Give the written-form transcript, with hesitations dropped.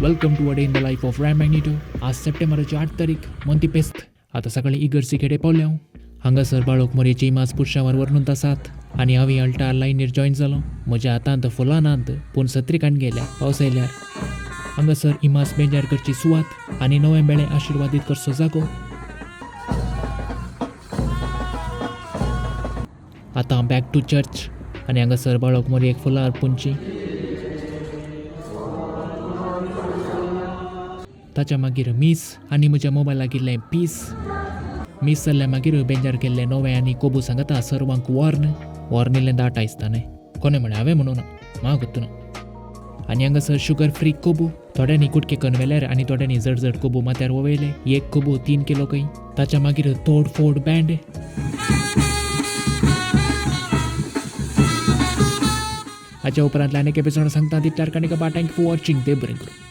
Welcome to a day in the life of Ram Magneto. आज सप्टेंबराची 8 तारीख, Monti paste. आतां सकाळी इगर्जी खेडे पावले हांव. हांगासर बाळोक मोरयेची इमाज पुरशांवर वर्णून आसात आनी हांवें अल्टार लायनीर जॉयन जालो. म्हज्या हातांत फुलां नात, पूण सत्री काडून गेल्या पावस आयल्यार. हांगासर इमाज बेंजार करची सुवात आनी नवें बेळे आशिर्वादीत करचो जागो. आतां बॅक टू चर्च आनी हांगासर बाळोक मोरयेक फुलां अर्पुंची. ताच्या मागीर मीस आनी म्हज्या मोबायलाक इल्लें पीस. मीस जाल्ल्या मागीर बेंजार केल्लें नवें आनी कोबू सांगता सर्वांक वॉर्न. वॉर्न इल्लें दाट आयसता न्हय. कोणें म्हणलें? हांवें म्हणूं ना, म्हाका गोत्तू ना. आनी हांगासर शुगर फ्री कोबू थोड्यांनी कुटके करून व्हेल्यार आनी थोड्यांनी जड जड कोबू माथ्यार वळयले. एक कोबू 3 किलो खंय. ताच्या मागीर तोड फोड बँड. हाच्या उपरांतल्या आनी एपिसोड सांगता तितल्यार काणी कबा. Thank you for watching. देव बरें करूं.